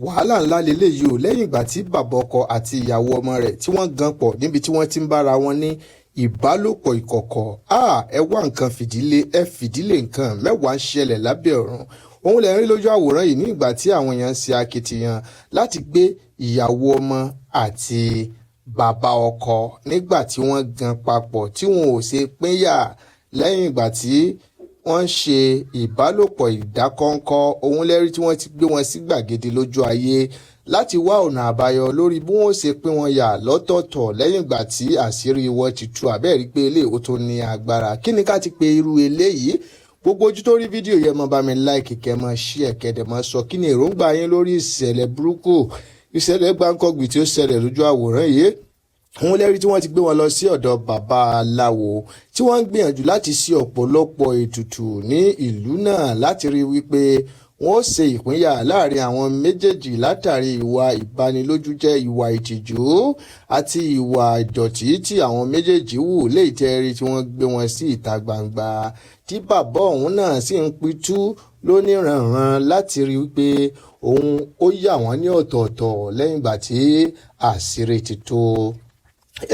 Wàhálà ńlá leléyìí o. Lẹ́yìn ìgbà tí bàbá ọkọ àti ìyàwó ọmọ rẹ̀ tí wọ́n gan pọ̀ níbi tí wọ́n ti ń bára wọn ní ìbálòpọ̀ ìkọ̀kọ̀, ẹ wá nǹkan fìdílé, ẹ fìdílé. Nǹkan mẹ́wàá ń ṣẹlẹ̀ lábẹ́ ọ̀run. Òun lè rí lójú àwòrán yìí ní ìgbà tí àwọn èèyàn ń ṣe akitiyan láti gbé ìyàwó ọmọ àti bàbá ọkọ nígbà tí wọ́n gan papọ̀ tí wọn ò ṣe pínyà lẹ́yìn ìgbà tí wọ́n ń ṣe ìbálòpọ̀ ìdákọ́ńkọ́. Òun lẹ́rí tí wọ́n ti gbé wọn sí gbàgede lójú ayé láti wá ọ̀nà àbáyọ lórí bí wọ́n ṣe pín wọn yà lọ́tọ̀ọ̀tọ̀ lẹ́yìn ìgbà tí àṣírí wọn ti tú. Àbẹ́ẹ̀rí pé eléyìí ó tó ní agbára. Kí ni ká ti pe irú eléyìí? Gbogbo ojú tó rí fídíò yẹn, máa bá mi like, kẹ́ máa share, kẹ́ dẹ̀ máa sọ kí ni èròǹgbà yín lórí ìṣẹ̀lẹ̀ burúkú, ìṣẹ̀lẹ̀ gbáǹkọ́gbì tí ó ṣẹlẹ̀ lójú àwòrán yìí. Òun lẹ́rí tí wọ́n ti gbé wọn lọ sí ọ̀dọ̀ bàbá aláwo tí wọ́n ń gbìyànjú láti ṣe ọ̀pọ̀lọpọ̀ ètùtù ní ìlú náà láti rí wípé wọ́n ó ṣe ìpínyà láàrin àwọn méjèèjì látàrí ìwà ìbanilójújẹ́, ìwà ìtìjú àti ìwà ìdọ̀tí tí àwọn méjèèjì hù léyìí tẹ́rí tí wọ́n gbé wọn sí ìta gbangba, tí bàbá òun náà sì ń pitú lóníranran láti rí wípé òun ó yà wọ́n ní ọ̀tọ̀ọ̀tọ̀ lẹ́yìn ìgbà tí àṣírí ti tó.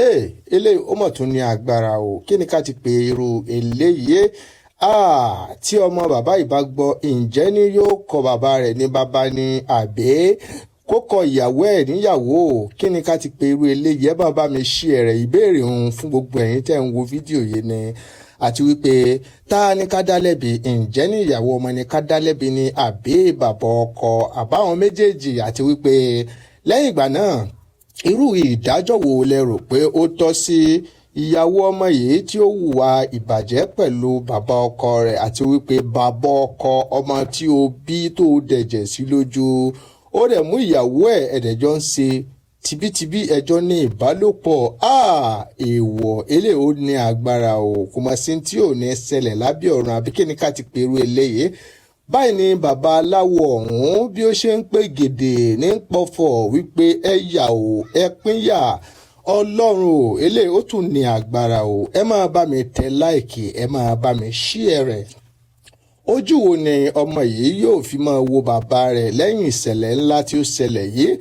Ee, eléyìí ó mọ̀ tún ní agbára o. Kí ni ká ti pe irú eléyìí? Tí ọmọ bàbá yìí bá gbọ́, ǹjẹ́ ni yóò kọ bàbá rẹ̀ ní bàbá ní àbẹ́ kó kọ ìyàwó ẹ̀ níyàwó? Kí ni ká ti pe irú eléyìí? Ẹ bá mi ṣí ẹ̀rẹ̀ ìbéèrè òun fún gbogbo ẹ̀yin tẹ́ ń wo fídíò yìí ni, àti wípé tá a ní ká dá lẹ́bi, ǹjẹ́ ní ìyàwó ọmọ ni ká dá lẹ́bi ni àbí bàbá ọkọ àbáwọn méjèèjì? Àti wípé lẹ́yìn ìgbà náà, irú ìdájọ́ wo lẹ rò pé ó tọ́ sí ìyàwó ọmọ yìí tí ó hùwà ìbàjẹ́ pẹ̀lú bàbá ọkọ rẹ̀? Àti wípé bàbá ọkọ ọmọ tí ó bí tó dẹ̀jẹ̀ sí lójú, ó dẹ̀ mú ìyàwó ẹ̀, ẹ̀dẹ̀jọ́ ń ṣe tibítibí, ẹjọ́ ní ìbálòpọ̀. Èèwọ̀, eléyìí ó ní agbára o. Kò mọ̀ sí tí ò ní ṣẹlẹ̀ lábẹ́ ọ̀run. Àbí kí ni ká ti pèrú eléyìí? Báyìí ni bàbá aláwo ọ̀hún bí ó ṣe ń pè gèdè ní pọ̀fọ̀ wípé ẹ yà ó, ẹ pínyà. Ọlọ́run o, eléyìí ó tún ní agbára o. Ẹ máa bá mi tẹ like, ẹ máa bá mi share rẹ̀. Ojú wo ni ọmọ yìí yóò fi máa wo bàbá rẹ̀ lẹ́yìn ìṣẹ̀lẹ̀ ńlá tí ó ṣẹlẹ̀ yìí?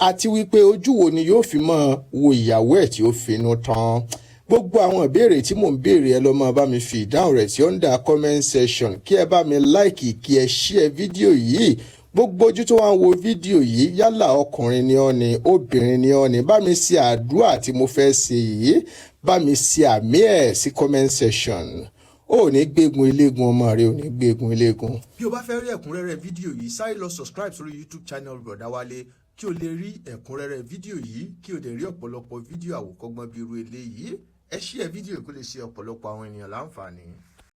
Àti wípé ojú wo ni yóò fi máa wo ìyàwó ẹ̀ tí ó finú tán? Gbogbo àwọn ìbéèrè tí mò ń béèrè, ẹ lọ máa bá mi fi ìdáhùn rẹ̀ sí under comment section, kí ẹ bá mi like, kí ẹ share fídíò yìí. Gbogbo ojú tó wá ń wo fídíò yìí, yálà ọkùnrin ni ọ́ ni, obìnrin ni ọ́ ni, bá mi ṣe àdúrà tí mo fẹ́ ṣe yìí, bá mi ṣe àmì ẹ̀ sí comment section. Ó ní gbégun eléegun, ọmọ rẹ ò ní gbégun eléegun. Bí o bá fẹ́ rí ẹ̀kúnrẹ́rẹ́ fídíò yìí, sáré lọ subscribe sórí YouTube channel Bọ̀dá Wálé kí o lè rí ẹ̀kúnrẹ́rẹ́ fídíò yìí, kí o dẹ̀ rí ọ̀pọ̀lọpọ̀ fídíò àwòkọ́gbọ́n bí irú eléyìí. Ẹ share fídíò kó lè ṣe ọ̀pọ̀lọpọ̀ àwọn ènìyàn láǹfààní.